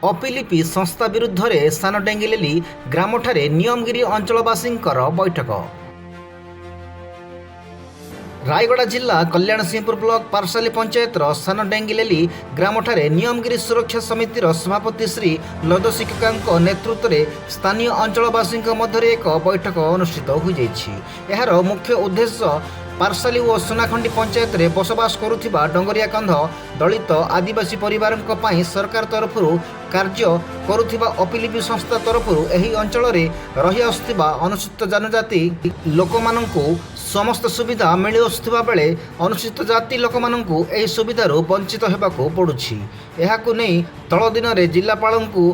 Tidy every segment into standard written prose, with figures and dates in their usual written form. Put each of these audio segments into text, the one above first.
ଅପିଲିପି ସଂସ୍ଥା ବିରୁଦ୍ଧରେ ସାନଡେଙ୍ଗିଲେଲି ଗ୍ରାମଠାରେ ନିୟମଗିରି ଅଞ୍ଚଳବାସୀଙ୍କର ବୈଠକ। ରାୟଗଡ଼ା ଜିଲ୍ଲା କଲ୍ୟାଣସିଂହପୁର ବ୍ଲକ ପାର୍ସାଲି ପଞ୍ଚାୟତର ସାନଡେଙ୍ଗିଲେଲି ଗ୍ରାମଠାରେ ନିୟମଗିରି ସୁରକ୍ଷା ସମିତିର ସଭାପତି ଶ୍ରୀ ଲଦସିକାଙ୍କ ନେତୃତ୍ୱରେ ସ୍ଥାନୀୟ ଅଞ୍ଚଳବାସୀଙ୍କ ମଧ୍ୟରେ ଏକ ବୈଠକ ଅନୁଷ୍ଠିତ ହୋଇଯାଇଛି। ଏହାର ମୁଖ୍ୟ ଉଦ୍ଦେଶ୍ୟ ପାର୍ସାଲି ଓ ସୁନାଖଣ୍ଡି ପଞ୍ଚାୟତରେ ବସବାସ କରୁଥିବା ଡଙ୍ଗରିଆ କନ୍ଧ, ଦଳିତ, ଆଦିବାସୀ ପରିବାରଙ୍କ ପାଇଁ ସରକାର ତରଫରୁ କାର୍ଯ୍ୟ କରୁଥିବା ଅପିଲିପି ସଂସ୍ଥା ତରଫରୁ ଏହି ଅଞ୍ଚଳରେ ରହିଆସୁଥିବା ଅନୁସୂଚିତ ଜନଜାତି ଲୋକମାନଙ୍କୁ ସମସ୍ତ ସୁବିଧା ମିଳିଆସୁଥିବା ବେଳେ ଅନୁସୂଚିତ ଜାତି ଲୋକମାନଙ୍କୁ ଏହି ସୁବିଧାରୁ ବଞ୍ଚିତ ହେବାକୁ ପଡ଼ୁଛି। ଏହାକୁ ନେଇ ତଳ ଦିନରେ ଜିଲ୍ଲାପାଳଙ୍କୁ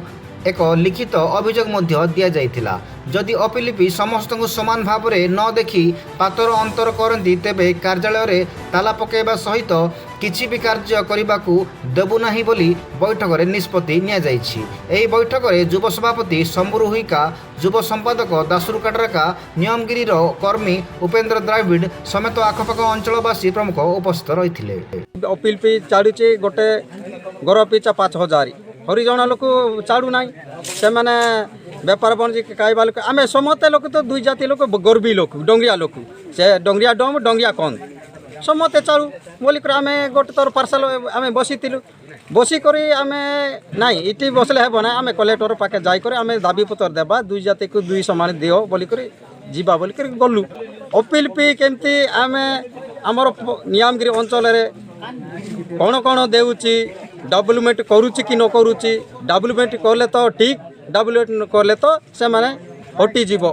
ଏକ ଲିଖିତ ଅଭିଯୋଗ ମଧ୍ୟ ଦିଆଯାଇଥିଲା। ଯଦି ଅପିଲିପି ସମସ୍ତଙ୍କୁ ସମାନ ଭାବରେ ନ ଦେଖି ପାତର ଅନ୍ତର କରନ୍ତି, ତେବେ କାର୍ଯ୍ୟାଳୟରେ ତାଲା ପକାଇବା ସହିତ କିଛି ବି କାର୍ଯ୍ୟ କରିବାକୁ ଦେବୁ ନାହିଁ ବୋଲି ବୈଠକରେ ନିଷ୍ପତ୍ତି ନିଆଯାଇଛି। ଏହି ବୈଠକରେ ଯୁବ ସଭାପତି ସମ୍ବୁରୁ ହୁଇକା, ଯୁବ ସମ୍ପାଦକ ଦାସୁରୁ କାଟରକା, ନିୟମଗିରିର କର୍ମୀ ଉପେନ୍ଦ୍ର ଦ୍ରାବିଡ଼ ସମେତ ଆଖପାଖ ଅଞ୍ଚଳବାସୀ ପ୍ରମୁଖ ଉପସ୍ଥିତ ରହିଥିଲେ। ଅପିଲ ପି ଚାଲୁଛି ଗୋଟେ ଘର ପିଛା 5000। ହରିଜନ ଲୋକ ଚାଲୁନାହିଁ। ସେମାନେ ବେପାର ବାଣିଜ୍ୟ ଖାଇବା ଲୋକ। ଆମେ ସମସ୍ତେ ଲୋକ ତ ଦୁଇ ଜାତି ଲୋକ, ଗର୍ବୀ ଲୋକ, ଡଙ୍ଗରିଆ ଲୋକ। ସେ ଡଙ୍ଗରିଆ ଡମ, ଡଙ୍ଗରିଆ କନ୍ଦ, ସମସ୍ତେ ଚାଲୁ ବୋଲିକରି ଆମେ ଗୋଟେ ଥର ପାର୍ସଲ ଆମେ ବସିଥିଲୁ। ବସିକରି ଆମେ ନାଇଁ, ଏଠି ବସିଲେ ହେବ ନାହିଁ, ଆମେ କଲେକ୍ଟର ପାଖେ ଯାଇକରି ଆମେ ଦାବି ପତ୍ର ଦେବା, ଦୁଇ ଜାତିକୁ ଦୁଇ ସମାନ ଦିଅ ବୋଲିକରି ଯିବା ବୋଲିକରି ଗଲୁ। ଅପିଲ ପି କେମିତି ଆମେ ଆମର ନିୟମଗିରି ଅଞ୍ଚଳରେ କ'ଣ କ'ଣ ଦେଉଛି, ଡେଭଲପମେଣ୍ଟ କରୁଛି କି ନ କରୁଛି। ଡେଭଲପମେଣ୍ଟ କଲେ ତ ଠିକ୍, ଡେଭଲପମେଣ୍ଟ କଲେ ତ ସେମାନେ ହଟିଯିବ।